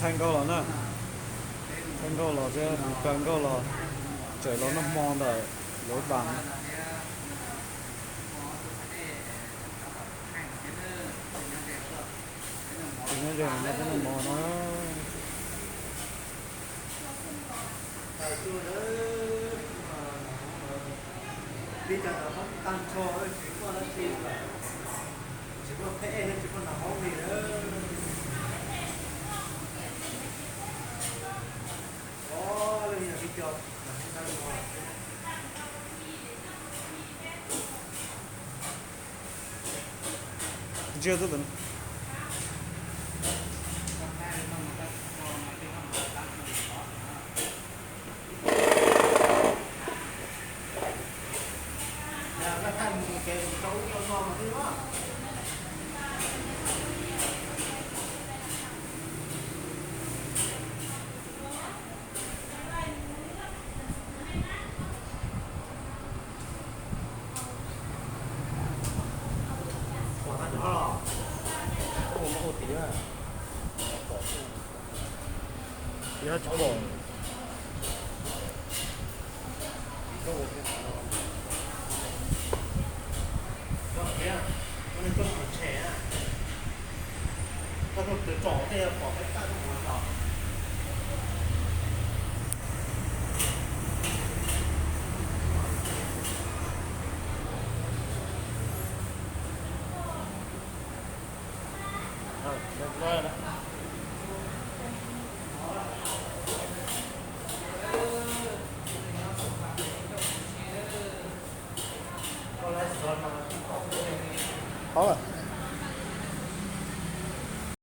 Thaij nkauj los na, thaij nkauj los thiab mus kawg nkauj los, tseem los noj hmo ntawm lub pas. Tus nyob ze no peb noj hmo no. Ntsia tuaj ntawm no. Ua tiav, ua tiav tsis pom.